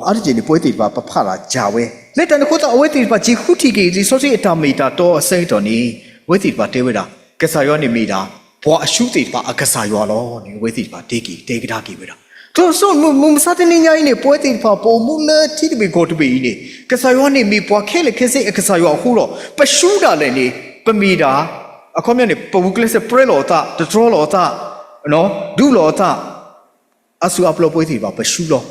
အါတက့ၢ်န့ၣ် ပဝဲသ့ၣ်တဖၣ် ပဖးတၢ်ကၢ်ဝဲ, လၢတၢ်န့ၣ်အဃိသတး အဝဲသ့ၣ်တဖၣ် က့ၤဃုထံၣ်က့ၤ လံာ်စီဆှံအတၢ်မ့ၢ်တၢ်တီအဆၢကတီၢ်န့ၣ် အဝဲသ့ၣ်တဖၣ်တဲဝဲဒၣ် ကစၢ်ယွၤန့ၣ်မ့ၢ်ဒၣ် ပှၤအရှုံးသ့ၣ်တဖၣ်အကစၢ်ယွၤလီၤန့ၣ် အဝဲသ့ၣ်တဖၣ်တဲက့ၤ တဲကဒါက့ၤဝဲဒၣ်, ဒီးဆိမိၣ်မုၢ်မဆါတနံၤညါအံၤန့ၣ် ပဝဲသ့ၣ်တဖၣ်ပအိၣ်မူလၢထံတဘ့ၣ်ကီၢ်တဘ့ၣ်အံၤန့ၣ် ကစၢ်ယွၤန့ၣ်မ့ၢ်ပှၤခဲလၢာ်ခဲဆ့အကစၢ်ယွၤအဃိဒီး ပရှုံးဒၣ်လဲာ်န့ၣ် ပမ့ၢ်ဒၣ်, အခီပညီန့ၣ် ပဂုာ်ကျဲးစၢးပြၢလိာ်အသး တတြီလိာ်အသး, ဒူလိာ်အသး အါစုအါဘျီပဝဲသ့ၣ်တဖၣ် ပရှုံးလီၤ,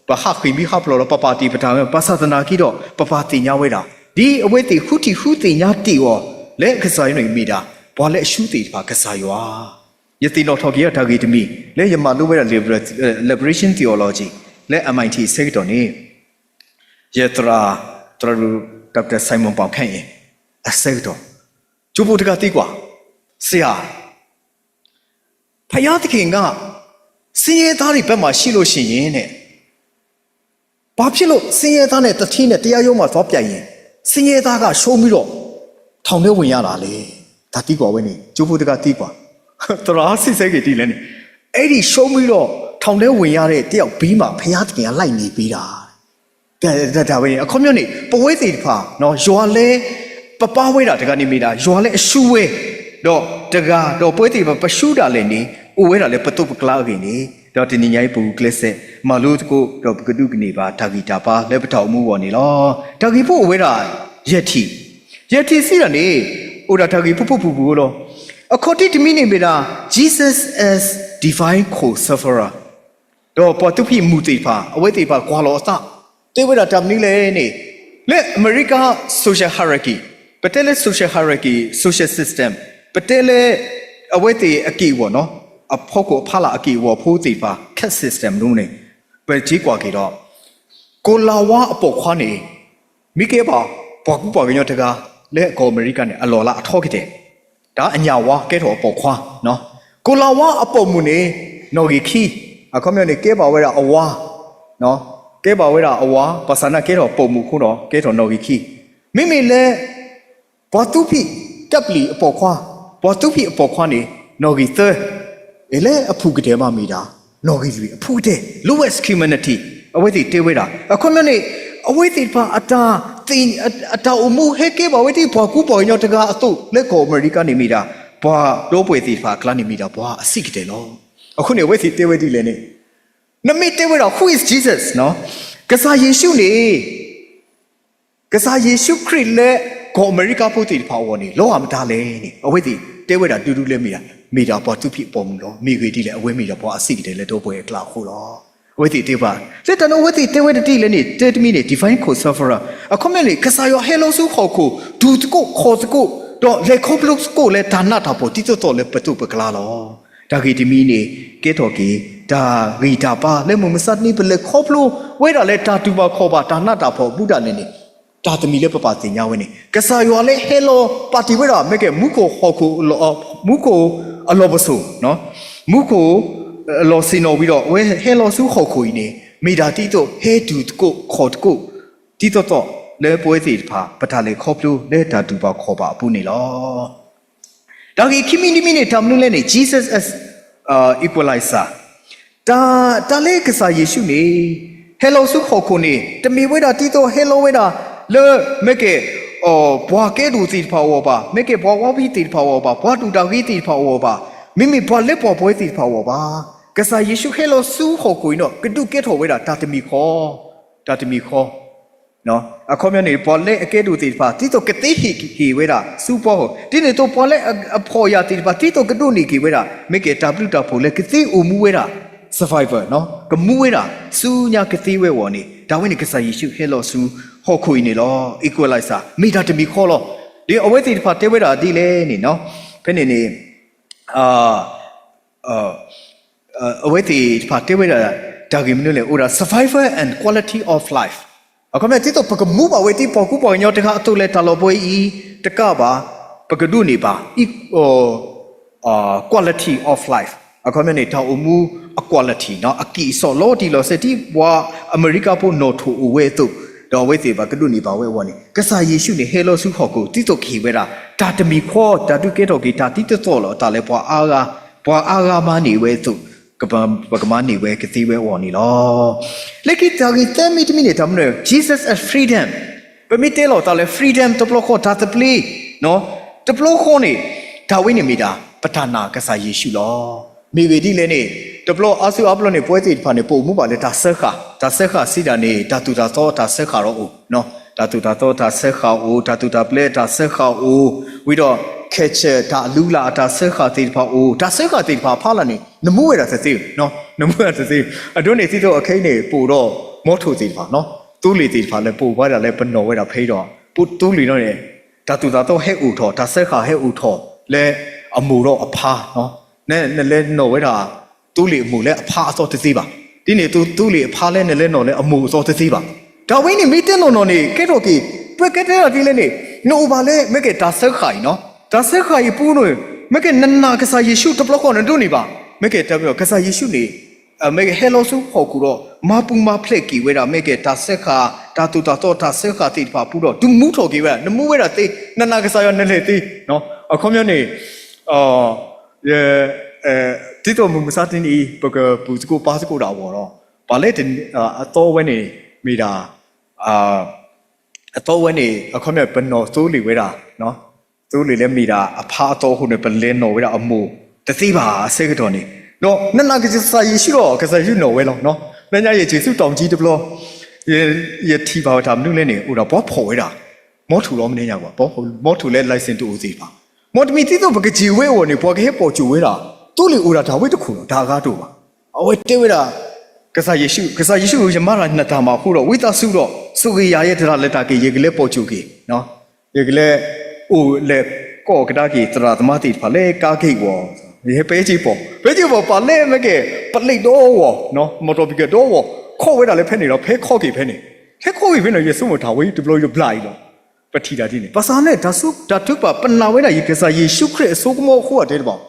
ပဟးဃ့ၢ်မံဟးဖျိးလီၤ ပပာ်တ့ၢ်ပတၢ်မၤ ဘၣ်ဆၣ်သနာ်က့ဒီး ပပာ်သ့ၣ်ညါဝဲဒၣ် ဒ်အဝဲသ့ၣ်ဃုထံၣ်ဃုသ့ၣ်ညါတ့ၢ်အီၤ လၢကစၢ်ယွၤန့ၣ်မ့ၢ်ဒၣ် ပှၤလၢအရှုံးသ့ၣ်တဖၣ်ကစၢ်ယွၤ, ယသ့ၣ်နီၣ်ထီၣ်က့ၤတၢ်ဂ့ၢ်တမံၤ လၢယမၤလိဝဲဒၣ် Liberation Theology လၢ M I T အဆၢကတီၢ်န့ၣ် ယသရၣ် သရၣ်ဒိၣ် Doctor Simon Bauckham အံၤ အဆၢကတီၢ် ကၠိဖိတဂၤသံကွၢ်, ဆရာ, ဘုရားသခင်က ဆင်းရဲသားတွေဘက်မှာရှိလို့ရှိရင်နဲ့ ဘာဖြစ်လို့ဆင်းရဲသားနဲ့သူဌေးနဲ့တရားရုံးမှာသွားပြိုင်ရင် ဆင်းရဲသားကရှုံးပြီးတော့ ထောင်ထဲဝင်ရတာလဲ တၢ်သံကွၢ်ဝဲန့ၣ် ကၠိဖိတဂၤသံကွၢ်, သရၣ်စံးဆၢက့ၤဒ်လဲၣ်န့ၣ်, အဲဒီရှုံးပြီးတော့ ထောင်ထဲဝင်ရတဲ့တယောက်ဘေးမှာ ဘုရားသခင်ကလိုက်နေပေးတာ တၢ်ဝဲန့ၣ် အခီပညီန့ၣ် ပဝဲသ့ၣ်တဖၣ် ယွၤလၢ ပပာ်ဝဲဒၣ်တဂၤန့ၣ်မ့ၢ်ဒၣ် ယွၤလၢအရှုံးဝဲ ဒီးတဂၤ ဒီးပဝဲသ့ၣ်တဖၣ် ပရှုံးဒၣ်လဲာ်န့ၣ် အိၣ်ဝဲဒၣ်လၢပသိးပကျါအဂ့ၢ်န့ၣ် ဒီးတနံၤညါအံၤ ပဂုာ်ကျဲးစၢး မၤလိသကိး ဒီးပကဒုးကန့ၢ်ဘၣ် တၢ်ဂံၢ်တၢ်ဘါလၢပတၢ်အိၣ်မူအဂီၢ်န့ၣ်လီၤ. တၢ်ဂ့ၢ်ဖိအိၣ်ဝဲဒၣ် ယဲၢ်ထံၣ်, ယဲၢ်ထံၣ်စံးဒၣ်န့ၣ် အိၣ်ဒၣ်တၢ်ဂ့ၢ်ဖိဖိပူၤပူၤလီၤ. အခီၣ်ထံးတမံၤန့ၣ်မ့ၢ်ဒၣ် Jesus as divine co-sufferer ဒီးပှၤသူဖံးမူးသ့ၣ်တဖၣ် အဝဲသ့ၣ်တဖၣ်ကွၢ်လီၤအသး တဲဝဲဒၣ်တၢ်မနုၤလဲၣ်န့ၣ် လၢအမဲရကၤ social hierarchy ပတဲလၢ social hierarchy social system ပတဲလၢ အဝဲသ့ၣ်အက့ၢ်အဂီၤနီၤ အဖီခိၣ်အဖီလာ်အက့ၢ်အဂီၤဖိသ့ၣ်တဖၣ် caste system န့ၣ် ပထံၣ်ကွၢ်က့ၤဒီး ကိၤလၤဝါအပိာ်ခွါန့ၣ် မ့ၢ်ကဲဘၣ် ပှၤကူပှၤကညီတဂၤ လၢကီၢ်အမဲရကၤန့ၣ် အလီၢ်လၢအထီကတၢၢ် တၢ်အညၣ်ဝါကဲထီၣ်အပိာ်ခွါ, ကိၤလၤဝါအပိာ်မုၣ်န့ၣ် နီၣ်ဂံၢ်ခံ, အခီပညီန့ၣ် ကဲဘၣ်ဝဲဒၣ်အဝါ, ကဲဘၣ်ဝဲဒၣ်အဝါ ဘၣ်ဆၣ်သနာ်က့ ကဲထီၣ်ပိာ်မုၣ်အဃိဒီး ကဲထီၣ်နီၣ်ဂံၢ်ခံ, မ့မ့ၢ်လၢ ပှၤသူဖံးတပ်ပုလံၤအပိာ်ခွါ, ပှၤသူဖံးအပိာ်ခွါန့ၣ် နီၣ်ဂံၢ်သၢ, လၢအဖုၣ်ကတၢၢ်မးမ့ၢ်ဒၣ် နီၣ်ဂံၢ်လွံၢ်အဖုၣ်ကတၢၢ် lowest humanity အဝဲသ့ၣ်တဲဝဲဒၣ် အခီပညီန့ၣ် အဝဲသ့ၣ်တဖၣ်အတၢ် အတၢ်အိၣ်မူဟဲကဲဘၣ်ဝဲဒ်ပှၤကူပှၤကညီတဂၤအသိး လၢကီၢ်အမဲရကၤန့ၣ်မ့ၢ်ဒၣ် ပှၤဒီပုၢ်ဝဲၢ်သ့ၣ်တဖၣ်အကျါန့ၣ်မ့ၢ်ဒၣ်ပှၤအဆံးကတၢၢ်လီၤ. အဃိန့ၣ် အဝဲသ့ၣ်တဲဝဲဒ်လဲၣ်န့ၣ် နမ့ၢ်တဲဝဲဒၣ် Who is Jesus ကစၢ်ယ့ၣ်ၡူးန့ၣ် ကစၢ်ယ့ၣ်ၡူးခရံာ်လၢကီၢ်အမဲရကၤဖိသ့ၣ်တဖၣ်အဂီၢ်န့ၣ် လီၤဂာ်မတၤလဲၣ်န့ၣ် အဝဲသ့ၣ်တဲဝဲဒၣ်ဒူဒူလၢမ့ၢ်ဒၣ် မ့ၢ်ဒၣ်ပှၤသူဖံးအပိာ်မုၣ်လီၤ. မ့ၢ်ဂ့ၢ်ဒ်လဲၣ် အဝဲမ့ၢ်ဒၣ်ပှၤအဆံးကတၢၢ်လၢဒီပုၢ်ဝဲၢ်အကျါအဃိလီၤ. အဝဲသ့ၣ်တဲဘၣ် လၢတၢ်န့ၣ်အဝဲသ့ၣ်တဲဝဲတထံၣ်လဲၣ်န့ၣ် တၢ်တမံၤန့ၣ် divine co-sufferer အခီပညီန့ၣ် ကစၢ်ယွၤဟဲလီၤဆူဟီၣ်ခိၣ် တူၢ်သကိးခီၣ်သကိး ဒီးလဲၤခီဖျိသကိးလၢတၢ်နးတၢ်ဖှီၣ်ဒ်သိးသိးလၢပသိးပကျါလီၤ. တၢ်ဂ့ၢ်တမံၤန့ၣ် ကဲထီၣ်က့ၤ တၢ်ဂံၢ်တၢ်ဘါလၢမုၢ်မဆါတနံၤ ပလဲၤခီဖျိဝဲဒၣ်လၢတၢ်တူၢ်ဘၣ်ခီၣ်ဘၣ်တၢ်နးတၢ်ဖှီၣ်ဘူးဒၣ်န့ၣ်န့ၣ် တၢ်တမံၤလၢပဘၣ်သ့ၣ်ညါဝဲန့ၣ် ကစၢ်ယွၤလၢဟဲလီၤပာ်တ့ၢ်ဝဲဒၣ် မ့ၢ်ကဲ မူခိၣ်ဟီၣ်ခိၣ် မူခိၣ်အလီၢ်ပစိာ် မူခိၣ်အလီၢ်ဆ့ၣ်နီၤဝံၤဒီး အဝဲဟဲလီၤဆူဟီၣ်ခိၣ်အံၤန့ၣ် မ့ၢ်ဒၣ်ဒ်သိးဟဲတူၢ်သကိးခီၣ်သကိး ဒ်သိးသိးလၢပဝဲသ့ၣ်တဖၣ် ပတၢ်လဲၤခီဖျိလၢတၢ်တူၢ်ဘၣ်ခီၣ်ဘၣ်အပူၤန့ၣ်လီၤ. တၢ်ဂ့ၢ်ခံမံၤတမံၤန့ၣ် တၢ်မနုၤလဲၣ်န့ၣ် Jesus as equalizer တၢ် တၢ်လၢကစၢ်ယ့ၣ်ၡူးန့ၣ် ဟဲလီၤဆူဟီၣ်ခိၣ်န့ၣ် တမ့ၢ်ဝဲဒၣ်ဒ်သိးဟဲလီၤဝဲဒၣ် လၢ မ့ၢ်ကဲ ပှၤကဲဒိၣ်သ့ၣ်တဖၣ်အဂီၢ်ဘၣ်, မ့ၢ်ကဲပှၤဝါဖံးသ့ၣ်တဖၣ်အဂီၢ်ဘၣ်, ပှၤဒိၣ်တၢ်ဂ့ၤသ့ၣ်တဖၣ်အဂီၢ်ဘၣ်, မ့မ့ၢ်ပှၤလၢပှၤပဝဲသ့ၣ်တဖၣ်အဂီၢ်ဘၣ်. ကစၢ်ယ့ၣ်ၡူးဟဲလီၤဆူဟီၣ်ခိၣ်အံၤဒီး ကဒုးကဲထီၣ်ဝဲဒၣ်တၢ်တမံၤဃီ, တၢ်တမံၤဃီ အခီပညီန့ၣ် ပှၤလၢအကဲဒိၣ်သ့ၣ်တဖၣ် ဒ်သိးကသ့ဟ့ၣ်က့ၤဝဲဒၣ်ဆူပှၤဂီၢ်, ဒ်န့ၣ်အသိးပှၤလၢအဖှီၣ်ယာ်သ့ၣ်တဖၣ် ဒ်သိးကဒိးန့ၢ်က့ၤဝဲဒၣ် မ့ၢ်ကဲတၢ်ဘျုးတၢ်ဖှိၣ်လၢကသ့အိၣ်မူဝဲဒၣ် survivor ကမူဝဲဒၣ် ဆူညါကသ့ဝဲအဂီၢ်န့ၣ် တၢ်ဝဲန့ၣ် ကစၢ်ယ့ၣ်ၡူးဟဲလီၤဆူဟီၣ်ခိၣ်အံၤန့ၣ်လီၤ. equalizer မ့ၢ်တၢ်တမံၤဃီလီၤ. ဒီးအဝဲသ့ၣ်တဖၣ်တဲဝဲဒၣ်ဒ်လဲၣ်န့ၣ် ဖဲန့ၣ်န့ၣ် အဝဲသ့ၣ်တဖၣ်တဲဝဲဒၣ် တၢ်ဂ့ၢ်မနုၤလဲၣ် အိၣ်ဒၣ် survival and quality of life အခီပညီ ဒ်သိးပကမူဘၣ်ဝဲဒ်ပှၤကူပှၤကညီတဂၤအသိးလၢတၢ်လီၤဘှံးအံၤတကးဘၣ် ပကဒိးန့ၢ်ဘၣ် quality of life အခီပညီန့ၣ် တၢ်အိၣ်မူအ quality နီၤ အကံၢ်အစီၣ်လီၤတံၢ်လီၤဆဲး ဒ်ပှၤအမဲရကၤဖိနီၣ်ထိၣ်အိၣ်ဝဲအသိး, ဒီးအဝဲသ့ၣ်တဖၣ်ကဒိးန့ၢ်ဘၣ်ဝဲအဂီၢ်န့ၣ် ကစၢ်ယ့ၣ်ၡူးန့ၣ် ဟဲလီၤဆူဟီၣ်ခိၣ် ဒ်သိးကဟ့ၣ်ဝဲဒၣ် တၢ်တမံၤဃီ တၢ်ဒုးကဲထီၣ်က့ၤ တၢ်တံၤတသီၣ်လီၤအသးလၢ ပှၤအါဂၤ, ပှၤအါဂၤမၤန့ၢ်ဝဲအသိး ပကမၤန့ၢ်ဝဲကသ့ဝဲအဂီၢ်န့ၣ်လီၤ. လၢခံတၢ်ဂ့ၢ်သၢမံၤတမံၤန့ၣ် တၢ်မနုၤ Jesus as freedom ပမ့ၢ်တဲလီၤသးလၢ freedom တဘျီဃီ တၢ်သဘျ့ တဘျီဃီန့ၣ် တၢ်ဝဲန့ၣ်မ့ၢ်ဒၣ် ပတၢ်နာ်ကစၢ်ယ့ၣ်ၡူးလီၤ. မ့ၢ်ဂ့ၢ်ဒ်လဲၣ်န့ၣ် တဘျီအါစုအါဘျီန့ၣ် ပဝဲသ့ၣ်တဖၣ်န့ၣ် ပအိၣ်မူဘၣ်လၢတၢ်စၢဃာ်, တၢ်စၢဃာ်စံးဒၣ်န့ၣ် တၢ်သိၣ်တၢ်သီတၢ်စၢဃာ်ဒီးအိၣ်, တၢ်သိၣ်တၢ်သီတၢ်စၢဃာ်အိၣ်, တၢ်သိၣ်တၢ်ပျဲတၢ်စၢဃာ်အိၣ်, ဝံၤဒီး culture တၢ်အလုၢ်အလၢ်အတၢ်စၢဃာ်သ့ၣ်တဖၣ်အိၣ်, တၢ်စၢဃာ်သ့ၣ်တဖၣ်အဖီလာ်န့ၣ် နမူဝဲဒၣ်တသ့, နမူဝဲဒၣ်တသ့. အဒိန့ၣ် ဒ်သိးအခဲအံၤန့ၣ် ပအိၣ်ဒီး မော်ထိုသ့ၣ်တဖၣ်, သိလ့ၣ်သ့ၣ်တဖၣ်လၢပအိၣ်ဝဲဒၣ်လၢပနီၣ်ဝဲဒၣ်ဖဲအံၤဒီး ပသိလ့ၣ်နီၤန့ၣ် တၢ်သိၣ်တၢ်သီဟဲအိၣ်ထီၣ် တၢ်စၢဃာ်ဟဲအိၣ်ထီၣ်လၢအမိၢ်ဒီးအဖါ, နလဲၤနီၣ်ဝဲဒၣ် သိလ့ၣ်အမိၢ်လၢအဖါအသီတသ့ဘၣ်. ဒ်န့ၣ်အသိး သိလ့ၣ်အဖါလၢနလဲၤနီၣ်လၢအမိၢ်အသီတသ့ဘၣ်. တၢ်ဝဲန့ၣ်မ့ၢ်တဲနီၢ်နီၢ်န့ၣ် ကဲထီၣ်က့ၤ ပကတဲဒ်လဲၣ်န့ၣ် နအိၣ်ဘၣ်လၢ မ့ၢ်ကဲတၢ်စၢဃာ်အံၤနီၤ, တၢ်စၢဃာ်အံၤအပူၤန့ၣ် မ့ၢ်ကဲနနာ်ကစၢ်ယ့ၣ်ၡူးတဘျီဃီနဒိးန့ၢ်ဘၣ်, မ့ၢ်ကဲတၢ်ကစၢ်ယ့ၣ်ၡူးန့ၣ် မ့ၢ်ကဲဟဲလီၤဆူဟီၣ်ခိၣ်ဒီး မၤပူၤမၤဖျဲးက့ၤဝဲဒၣ် မ့ၢ်ကဲတၢ်စၢဃာ် တၢ်သိၣ်တၢ်သီတၢ်စၢဃာ်သ့ၣ်တဖၣ်အပူၤဒီး တုၤမူထီၣ်က့ၤဝဲဒၣ် နမူဝဲဒၣ်သ့, နနာ်ကစၢ်ယွၤနလဲၤသ့, အခီပညီန့ၣ် ဒ်သိးမုၢ်မဆါတနံၤအံၤ ပကပူၤသကိးပာ်သကိးဒၣ်အဂီၢ်ဒီး ပှၤလၢ အသီဝဲန့ၣ် မ့ၢ်ဒၣ် အသီဝဲန့ၣ် အခီပညီ ပနီၣ်သိလ့ၣ်ဝဲဒၣ်, သိလ့ၣ်လၢမ့ၢ်ဒၣ်အဖါအသီအဃိန့ၣ် ပလဲၤနီၣ်ဝဲဒၣ်အမိၢ်တသ့ဘၣ်အဆၢကတီၢ်န့ၣ်, ဒီးနနာ်ကစၢ်ယ့ၣ်ၡူးဒီး ကစၢ်ယ့ၣ်ၡူးနီၣ်ဝဲလီၤ. လၢညါယဲၢ်ဆူတီၢ်မကၠံတဘျီ ယထံၣ်ဘၣ်ဝဲတၢ်မနုၤလဲၣ်န့ၣ် အိၣ်ဒီးပှၤဖီၣ်ဝဲဒၣ် မီထိၣ်လီၤမနုၤညါကွၢ်, မီထိၣ်လၢ license တအိၣ်သ့ၣ်တဖၣ်, မ်တမံၤဒ်သိးပကစံးဝဲအဂီၢ်န့ၣ် ပှၤကဟဲပိာ်ကၠိဝဲဒၣ် သိလ့ၣ်အိၣ်ဒၣ်တၢ်ဝဲတခိၣ်လီၤ တၢ်အဂၤတအိၣ်ဘၣ်. အဝဲတဲဝဲဒၣ် ကစၢ်ယ့ၣ်ၡူး, ကစၢ်ယ့ၣ်ၡူးဧၢ ယမၤတၢ်နတၢ်မၤအဃိဒီး ဝံသးစူၤဒီး ဆိၣ်ဂ့ၤယၤယဲတရၢ်လၢတၢ်က့ၤ ယကလဲၤပိာ်ကၠိက့ၤ, ယကလဲၤအိၣ်လဲၤကိးကဒါက့ၤသရၣ်သမါသ့ၣ်တဖၣ်လၢကါဂ့ၢ်အဂီၢ်, ယဟဲပဲက့ၤပိာ်, ပဲက့ၤပိာ် ပှၤလၢမ့ၢ်ကဲ ပလ့းဒီဂီၢ်, မီတီၢ်ပံၤကၢၢ်ဒီဂီၢ် ခိးဝဲဒၣ်လၢဖဲန့ၣ်ဒီး ဖဲခိးက့ၤဖဲန့ၣ်, ဖဲခိးက့ၤဖဲန့ၣ် ယဆိကမိၣ်တၢ်ဝဲတဘျီယဘျါအံၤလီၤ. ပထံၣ်တၢ်ဒ်န့ၣ် ဘၣ်ဆၣ်န့ၣ် တၢ်စူၢ်တၢ်ထုကဖၣ် ပနာ်ဝဲဒၣ် ယကစၢ်ယ့ၣ်ၡူးခရံာ်အစိကမီၤအဃိအတဲတဘၣ်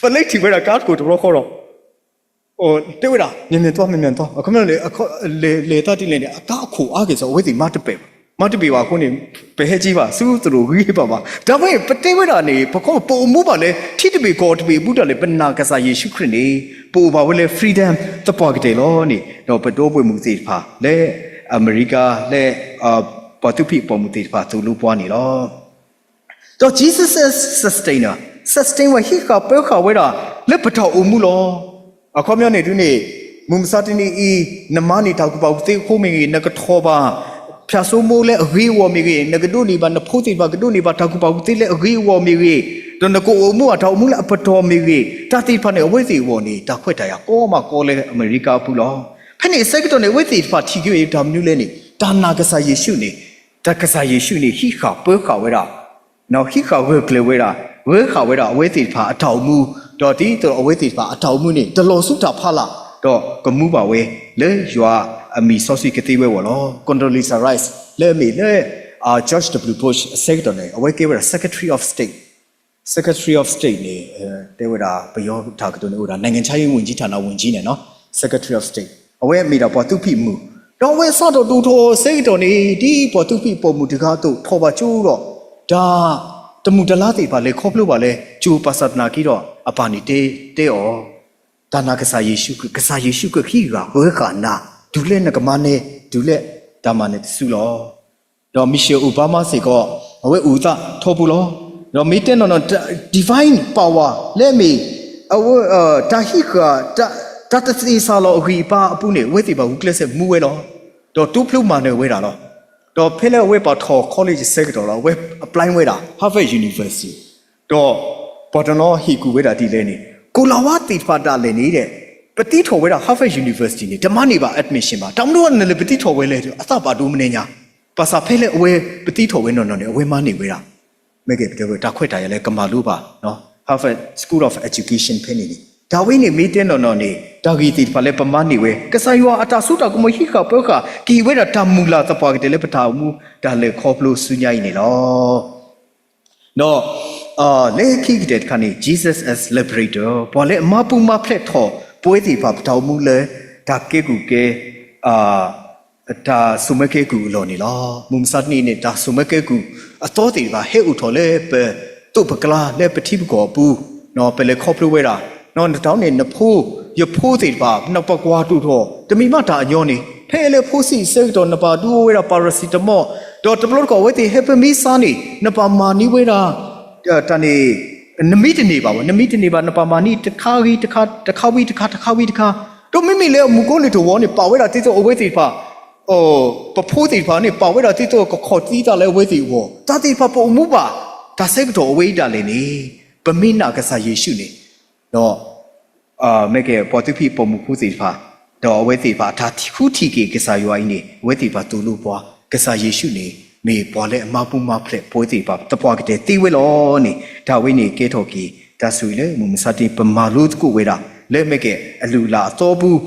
ပလ့ထံၣ်ဝဲဒၣ်ကါတခိၣ်တဘျီဃီဒီး တဲဝဲဒၣ် မ့မ့ၢ်တီ မ့မ့ၢ်တီ အခီပညီန့ၣ် လဲၤသးဒ်လဲၣ်န့ၣ် အကါအခိၣ်အါက့ၤစ့ၢ် အဝဲသ့ၣ်မၤတပ့ၢ်ဘၣ်, မၤတပ့ၢ်ဘၣ်အဃိန့ၣ် ပဟဲက့ၤဘၣ် ဆူသရိာ်ဂံၢ်ဘါဘၣ်. တၢ်ဝဲ ပတဲဝဲဒၣ်န့ၣ် ပခီ ပအိၣ်မူဘၣ်လၢ ထံတဘ့ၣ်ကီၢ်တဘ့ၣ်အပူၤဒၣ်လဲာ် ပနာ်ကစၢ်ယ့ၣ်ၡူးခရံာ်န့ၣ် ပအိၣ်ဘၣ်ဝဲလၢ freedom သပှၢ်ကတၢၢ်လီၤန့ၣ် ဒီးပဒီပုၢ်ဝဲၢ်မုၣ်သ့ၣ်တဖၣ်လၢ အမဲရကၤလၢ ပှၤသူဖံးပိာ်မုၣ်သ့ၣ်တဖၣ်သိၣ်လိပှၤန့ၣ်လီၤ. ဒီး Jesus as sustainer, sustain ဝဲ ဟံးဃာ်ပၢဃာ်ဝဲဒၣ် လၢပတၢ်အိၣ်မူလီၤ. အခီပညီန့ၣ်ဒ်န့ၣ် မုၢ်မဆါတနံၤအံၤ နမၤန့ၢ်တၢ်ကူၣ်ဘၣ်ကူၣ်သ့အဃိမ့ၢ်ဂ့ၤ, နကထီၣ်ဘၣ် ဖၠၣ်စိမိလၢအဂ့ၤအဂီၢ်မ့ၢ်ဂ့ၤ, နကဒိးန့ၢ်ဘၣ် နဖိသ့ၣ်တဖၣ်ကဒိးန့ၢ်ဘၣ်တၢ်ကူၣ်ဘၣ်ကူၣ်သ့လၢအဂ့ၤအဂီၢ်မ့ၢ်ဂ့ၤ, ဒီးနကအိၣ်မူဘၣ်တၢ်အိၣ်မူလၢအပတီၢ်မ့ၢ်ဂ့ၤ, တၢ်သ့ၣ်တဖၣ်န့ၣ် အဝဲသ့ၣ်အဂီၢ်န့ၣ် တၢ်ခွဲးတၢ်ယာ်ကီမးကီလၢအမဲရကၤအပူၤလီၤ. ဖဲန့ၣ်အဆၢကတီၢ်န့ၣ် အဝဲသ့ၣ်တဖၣ်ထံၣ်က့ၤတၢ်မနုၤလဲၣ်န့ၣ် တၢ်နာ်ကစၢ်ယ့ၣ်ၡူးန့ၣ် တၢ်ကစၢ်ယ့ၣ်ၡူးန့ၣ် ဟံးဃာ်ပၢဃာ်ဝဲဒၣ် ဟံးဃာ်ဂၢၢ်ကျၢၤဝဲဒၣ်, ဂၢၤဃာ်ဝဲဒၣ်အဝဲသ့ၣ်တဖၣ်အတၢ်အိၣ်မူ, ဒီးဒ်သိးအဝဲသ့ၣ်တဖၣ်အတၢ်အိၣ်မူန့ၣ် တလီၤဆူတၢ်ဖးလၢ်, ဒီးကမူဘၣ်ဝဲလၢယွၤအမံၤစီဆှံကသ့ဝဲအဂီၢ်လီၤ. Condoleezza Rice လၢအမ့ၢ်လၢ George W Bush အဆၢကတီၢ်န့ၣ် အဝဲကဲဝဲဒၣ် Secretary of State, Secretary of State န့ၣ် တဲဝဲဒၣ် ပယီၤတၢ်ကတိၤန့ၣ်အိၣ်ဒၣ် နိုင်ငံခြားရေးဝန်ကြီးဌာန ဝန်ကြီးန့ၣ်နီၤ Secretary of State အဝဲမ့ၢ်ဒၣ်ပှၤသူဖံးမုၢ်, ဒီးအဝဲစးထီၣ်ဒိၣ်ထီၣ်အဆၢကတီၢ်န့ၣ် ဒ်ပှၤသူဖံးပိာ်မုၢ်တဂၤအသိး ထီၣ်ဘၣ်ကၠိဒီး တၢ်တမုာ်တလၤသ့ၣ်တဖၣ်လဲၤခီဖျိဘၣ်လၢ ကၠိဘၣ်ဆၣ်သနာ်က့ဒီး အပၢ်န့ၣ်တဲအီၤ, တၢ်နာ်ကစၢ်ယ့ၣ်ၡူးခရံာ်, ကစၢ်ယ့ၣ်ၡူးခရံာ်ဟံးဂၢၢ်ဂၢၤဃာ်နၤ တုၤလၢနကမၤနၢၤ တုၤလၢတၢ်မၤနၢၤတစုလီၤ. ဒီး Michelle Obama စ့ၢ်ကီး အဝဲအိၣ်အသးထီဘိလီၤ. ဒီးမ့ၢ်တဲနီၢ်နီၢ် divine power လၢအမ့ၢ် အဝဲ တၢ်ဟံးဃာ် တၢ်တသ့ၣ်စးလီၤအဂံၢ်အဘါအပူၤန့ၣ် အဝဲသ့ၣ်ဘၣ်ဂုာ်ကျဲးစၢးမူဝဲလီၤ. ဒီးတိဖျိမၤနၢၤဝဲဒၣ်လီၤ. ဒီးဖဲလၢအဝဲပာ်ထီၣ် college အဆၢကတီၢ်လီၤ အဝဲ apply ဝဲဒၣ် Harvard University ဒီးပှၤတနီၤဟ့ၣ်ကူၣ်ဝဲဒၣ်ဒ်လဲၣ်န့ၣ် ကိၤလၤဝါသ့ၣ်တဖၣ်ဒၣ်လဲာ်န့ၣ်ဒီး ပသံထီၣ်ဝဲဒၣ် Harvard University န့ၣ် တမၤန့ၢ်ဘၣ် admission ဘၣ်. တၢ်မနုၤအဃိနလဲၤပသံထီၣ်ဝဲလဲၣ် အသးဘၣ်ဒိမနုၤညါ. ဘၣ်ဆၣ်ဖဲလၢအဝဲပသံထီၣ်ဝဲနီၢ်နီၢ်န့ၣ် အဝဲမၤန့ၢ်ဝဲဒၣ် မ့ၢ်ကဲပတဲဝဲတၢ်ခွဲးတၢ်ယာ်လၢကမၤလိဘၣ် Harvard School of Education ဖဲန့ၣ်န့ၣ် တၢ်ဝဲန့ၣ်မ့ၢ်တဲနီၢ်နီၢ်န့ၣ် တၢ်ဂ့ၢ်သ့ၣ်တဖၣ်လၢပမၤန့ၢ်ဝဲ ကစၢ်ယွၤအတၢ်စိတၢ်ကမီၤဟံးဃာ်ပၢဃာ် ကဟ့ၣ်ဝဲဒၣ်တၢ်မုၢ်လၢ်သပှၢ်ကတၢၢ်လၢပတၢ်အိၣ်မူတၢ်လဲၤခီဖျိဆူညါအံၤန့ၣ်လီၤ. ဒီး လၢခံကတၢၢ်တခါန့ၣ် Jesus as Liberator ပှၤလၢအမၤပူၤမၤဖျဲးထီၣ်ပဝဲသ့ၣ်တဖၣ် ပတၢ်အိၣ်မူလၢ တၢ်ကဲကုၢ်ကဲ တၢ်ဆိၣ်မၢကဲကုၢ်အလီၢ်န့ၣ်လီၤ. မုၢ်မဆါတနံၤန့ၣ် တၢ်ဆိၣ်မၢကဲကုၢ်အသီသ့ၣ်တဖၣ် ဟဲအိၣ်ထီၣ်လၢပသိးပကျါ လၢပထံပကီၢ်အပူၤ, ပလဲၤခီဖျိဝဲဒၣ်, နတၢ်န့ၣ် နဖိ ယဖိသ့ၣ်တဖၣ် နပကွၢ်ဒိၣ်ထီၣ် တမ့ၢ်မးတၢ်အညီန့ၣ် ဖဲလၢဖိဆံးဆၢကတီၢ် နပၢ်ဒုးအိၣ်ဝဲဒၣ် paracetamol ဒီးတဘျီတခီၣ်အဝဲသ့ၣ်ဟဲပမံစါန့ၣ် နပၢ်မၤန့ၢ်ဝဲဒၣ် တၢ်န့ၣ် နမံတန့ၢ်ဘၣ်ဝဲ, နမံတန့ၢ်ဘၣ် နပၢ်မၤန့ၢ်တခါဂံၤတခါ တခါဝံၤတခါ တခါဝံၤတခါ, ဒီးမ့မ့ၢ်လၢအမူခိၣ်လ့ၣ်ထီၣ်ဝီန့ၣ် ပာ်ဝဲဒၣ်ဒ်သိးအဝဲသ့ၣ်တဖၣ် ပဖိသ့ၣ်တဖၣ်န့ၣ် ပာ်ဝဲဒၣ်ဒ်သိးကခီၣ်သံတၢ်လၢအဝဲသ့ၣ်အဂီၢ်, တၢ်သ့ၣ်တဖၣ်ပအိၣ်မူဘၣ် တၢ်ဆၢကတီၢ်အဝဲအံၤဒၣ်လဲာ်န့ၣ် ပမ့ၢ်နာ်ကစၢ်ယ့ၣ်ၡူးန့ၣ် ဒီး မ့ၢ်ကဲ ပှၤသူဖံးပိာ်မုၣ်ဖိသ့ၣ်တဖၣ်, ဒီးအဝဲသ့ၣ်တဖၣ်အတၢ်ထံၣ်ဃုထံၣ်က့ၤကစၢ်ယွၤအံၤန့ၣ် အဝဲသ့ၣ်တဖၣ်သိၣ်လိပှၤ ကစၢ်ယ့ၣ်ၡူးန့ၣ် မ့ၢ်ပှၤလၢအမၤပူၤမၤဖျဲးပဝဲသ့ၣ်တဖၣ် သပှၢ်ကတၢၢ်သ့ဝဲလီၤန့ၣ် တၢ်ဝဲန့ၣ်ကဲထီၣ်က့ၤ တၢ်ဆိၣ်ဂ့ၤလၢမုၢ်မဆါတနံၤ ပမၤလိသကိးဝဲဒၣ် လၢမ့ၢ်ကဲအလုၢ်အလၢ်အသီပူၤ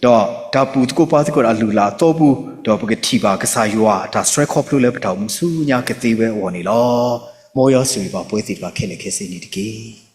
ဒီးတၢ်ဘူၣ်သကိးဘါသကိးဒီးအလုၢ်အလၢ်အသီပူၤ ဒီးပကထံၣ်ဘၣ်ကစၢ်ယွၤအတၢ်ဆှၢခီဖျိလၢပတၢ်အိၣ်မူဆူညါကသ့ဝဲအဂီၢ်န့ၣ်လီၤ. မ်ယွၤဆိၣ်ဂ့ၤဘၣ်ပဝဲသ့ၣ်တဖၣ်ခဲလၢာ်ခဲဆ့န့ၣ်တက့ၢ်.